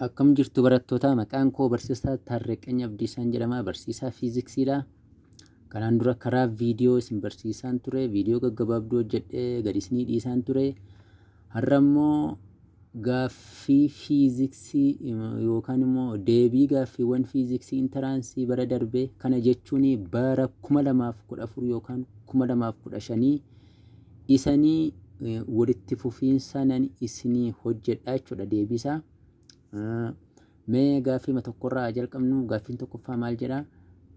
Akkam jirtu barattoota? Maqaan koo Barsiisaa Taarreqany Abdiisaan jedhama. Barsiisaa fiiziksiidha. Kanaan dura karaa viidiyoo isin barsiisaan ture. Viidiyoo gaggabaabduu hojjedhee gadi isinii dhiisaan ture. Har'a immoo gaaffii fiiziksii yookaan immoo deebii gaaffiiwwan fiiziksii intaraansii bara darbee, kana jechuun bara 2014 yookaan 2015 isanii walitti fufiinsaanan isinii hojjedha jechuudha deebiisaa. Mee gaaffii tokkorraa haa jalqabnu. Gaaffiin tokkoffaa maal jedha?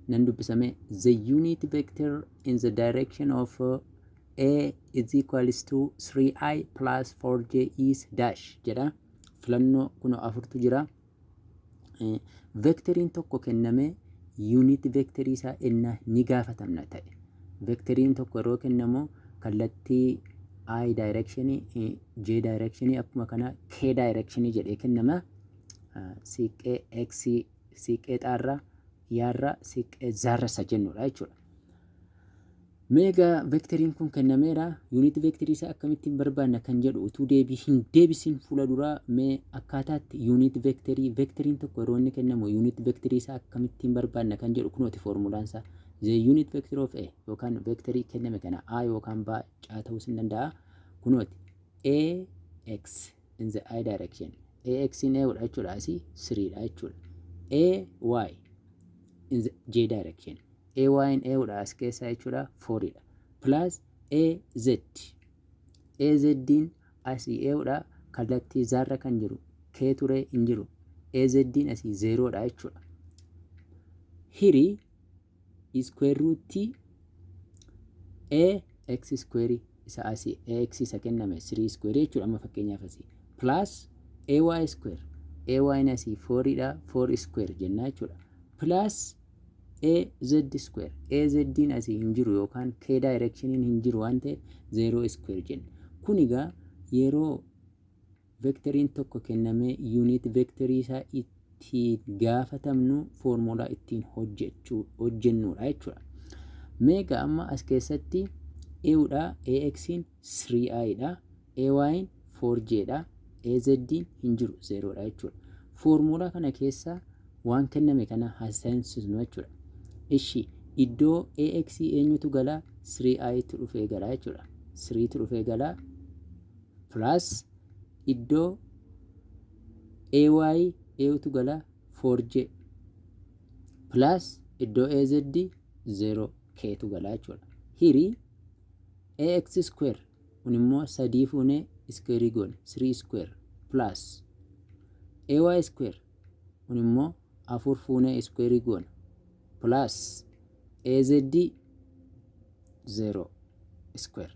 Nan dubbisame. The unit vector in the direction of A is equals to 3i plus 4j is dash jedha. Filannoo kun afurtu jira. Vectoriin tokko kenname, unit vectorii isaa ennaa ni gaafatamna ta'e. Vectoriin tokko yeroo kennamu kallattii i direction, j direction, akkuma kana k direction jedhee kennama. Siiqqee x, siiqqee xaarra, yaarra, siiqqee zaarra isa jennudha jechuudha. Meegaa vectoriin kun kennameera. Unit vectorii isaa akkamittiin barbaanna kan jedhu utuu deebii hin deebisiin fuula duraa, mee akkaataatti unit vectorii, vectoriin tokko yeroo inni kennamu unit vectorii isaa akkamittiin barbaanna kan jedhu kunooti foormulaan isaa. The unit vector of A yookaan vectorii kenname kana A yookaan B, C ta'uus hin danda'a. Kunooti A x in the i direction. A x in A dha jechuudha, asii 3 dha jechuudha. A y in the j direction. A y in A dha as keessaa jechuudha, 4 dha. Plus A z. A z in asii A dha, kallattii zaarra kan jiru K ture hin jiru. A z in asii 0 dha jechuudha. Hirii square root A x square isa asii ax isa kenname 3 square jechuudha amma fakkeenyaaf asii, plus ay square, ay asii 4 dha, 4 square jennaa jechuudha, plus az square, az asii hin jiru yookaan k directioniin hin jiru waan ta'eef 0 square jenna. Kun egaa yeroo vectoriin tokko kennamee unit vectorii isaa ittiin gaafatamnu foormulaa ittiin hojjechuu hojjennudha jechuudha. Meeqa amma as keessatti A dha, AX'n 3i dha, AY'n 4J dha, AZ'n hin jiru, 0 dha jechuudha. Foormulaa kana keessa waan kenname kana haa seensisnu jechuudha. Ishi iddoo AX eenyutu gala? 3i tu dhufee gala jechuudha. 3 tu dhufee gala, plus iddoo AY eenyutu gala? 4J, plus iddoo AZ 0 K tu gala jechuudha. Hirii AX square kun immoo sadii fuunee square goone, 3 square, plus AY square kun immoo afur fuunee square goone, plus AZ 0 square.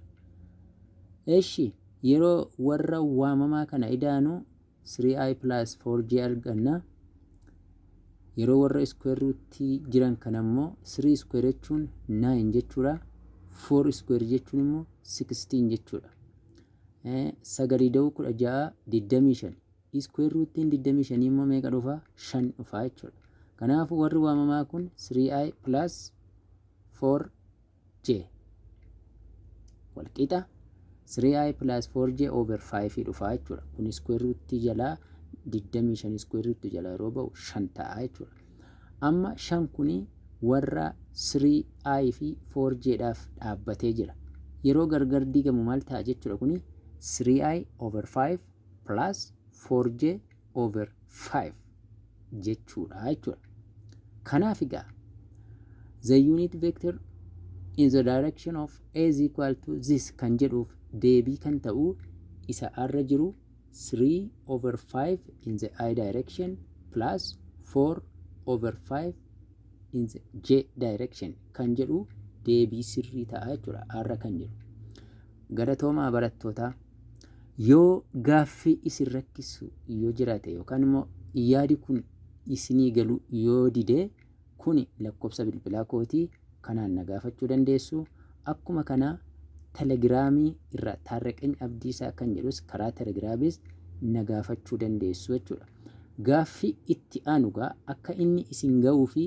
Eshi yeroo warra waamamaa kana idaanu 3i plus 4j arganna. Yeroo warra square root jiran kana immoo 3 square jechuun 9 jechuudha. 4 square jechuun immoo 16 jechuudha. Sagalii da'uu 16, 25. Square rootiin 25 immoo meeqa dhufa? 5 dhufa jechuudha. Kanaafuu warri waamamaa kun 3i plus 4j walqixa 3i plus 4j over 5 dhufa jechuudha. Kun square root jalaa 25 square root jalaa yeroo ba'u 5 ta'a jechuudha. Amma 5 kuni warra 3i fi 4j dhaaf dhaabbatee jira. Yeroo gargar diigamu maal ta'a jechuudha? Kuni 3i over 5 plus 4j over 5 jechuudha jechuudha. Kanaaf egaa the unit vector in the direction of A is equal to this kan jedhuuf deebii kan ta'u isa arra jiru 3 over 5 in the i direction plus 4 over 5 in the j direction kan jedhu deebii sirrii ta'a jechuudha arra kan jedhu. Galatoomaa barattootaa. Yoo gaaffii isin rakkisu yoo jiraate yookaan immoo yaadi kun isinii galu yoo dide, kuni lakkoofsa bilbilaa kootii, kanaan na gaafachuu dandeessu. Akkuma kana Telegiraamii irra Taarreqany Abdiisaa kan jedhus karaa Telegiraamis na gaafachuu dandeessu jechuudha. Gaaffii itti aanu gaa akka inni isin ga'uu fi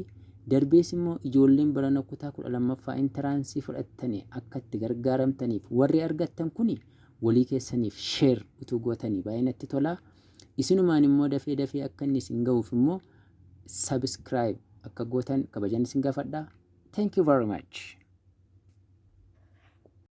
darbees immoo ijoolleen barana kutaa 12ffaa intaraansii fudhattanii akka itti gargaaramtaniif, warri argattan kuni walii keessaniif share utuu gootanii baay'ee natti tola. Isinumaan immoo dafee dafee akka inni isin ga'uuf immoo subscribe akka gootan kabajan isin gaafadha. Thank you very much.